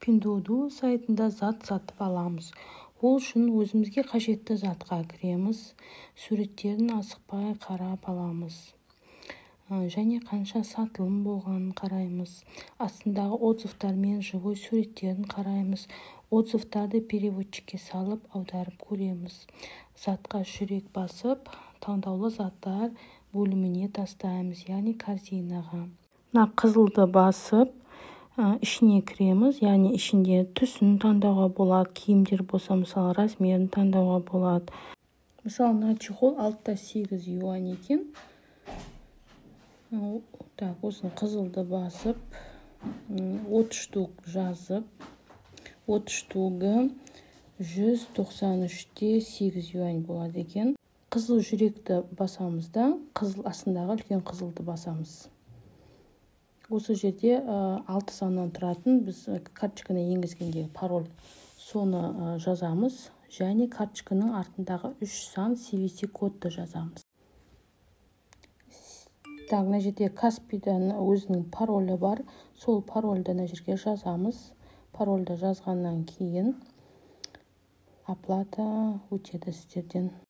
Пиндуодуо сайтында зат сатып аламыз. Ол үшін өзімізге қажетті затқа кіреміз, суреттерін асықпай қарап аламыз және қанша сатылым болғанын қараймыз, астындағы отзывтар мен живой суреттерін қараймыз. Отзывтарды переводчикке салып, аударып көреміз. Затқа жүрек басып, таңдаулы заттар бөліміне тастаймыз, яғни корзинаға. Мына қызылды басып, ішіне кіреміз, яғни ішінде түсін таңдауға болады, киімдер болса, мысалы, размерін таңдауға болады. Мысалы, мына чехол 6,8 юань екен. Так, осыны қызылды басып, 30 штук жазып, 30 штугы 193,8 юань болады екен. Қызыл жүректі басамыз да, қызыл астындағы үлкен қызылды басамыз. Осы жерде алты саннан тұратын біз карточканы енгізгендегі пароль, соны жазамыз және карточканың артындағы үш сан CVC кодты жазамыз. Так, мына жерде Каспийдан өзінің паролі бар, сол парольді мына жерге жазамыз. Парольді жазғаннан кейін оплата өтеді сіздерден.